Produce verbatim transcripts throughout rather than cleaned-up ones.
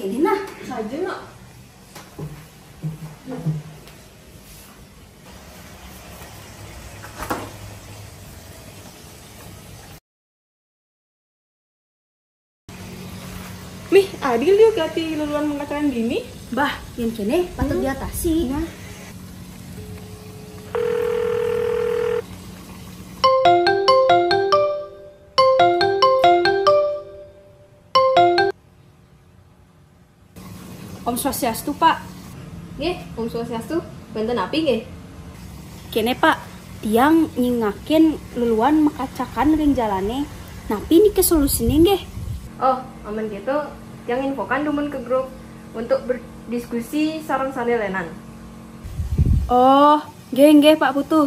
Ini nah, saja nak. Mih, adil yuk hati luluan mengatakan dini. Bah, yang kene patut diatasi. Nah. Om Swastiastu, Pak. Nggih, Om Swastiastu. Wénten napi nggih? Kéné, Pak, tiang nyingakin luluan makacakan ring jalané. Napi niki solusiné nggih? Oh, amun gitu, tiang infokan dumun ke grup untuk berdiskusi sareng sané lénan. Oh, nggih, nggih, Pak Putu.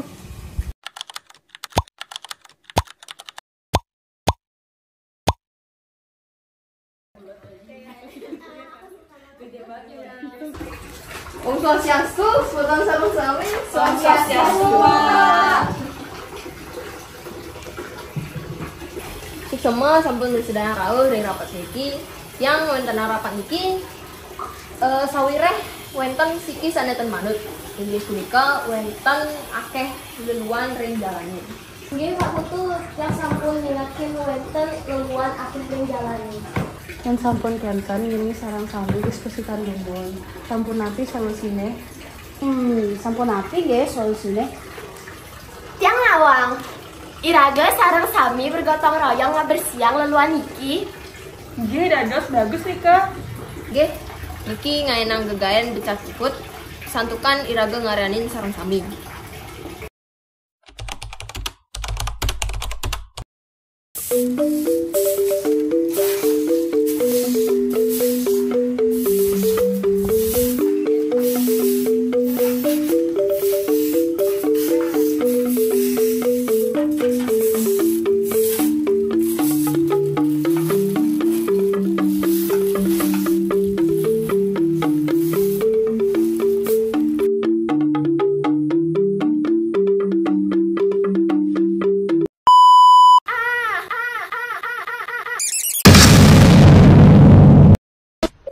Om Swastiastu, semeton sareng sami. Om Swastiastu, Pak. Suksma sampun mrisidayang rauh ring rapat niki. Tiang wénten rapat niki, eh, sawiréh wénten siki sané ten manut. Inggih punika wénten akéh luluan ring jalané. Nggih, Pak Putu, tiang sampun nyingakin wénten luluan akéh ring jalané. Yén sampun kénten, ngiring sareng sami diskusikan dumun. Sampun napi solusiné? Hmm, sampun napi nggih solusiné? Tiang nawang. Iraga sareng sami bergotong royong ngabersihang luluan niki. Nggih, dados bagus nika. Nggih, niki ngaénang gegaén becat puput, santukan iraga ngarianin sareng sami.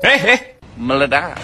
Hei, hei, meledak.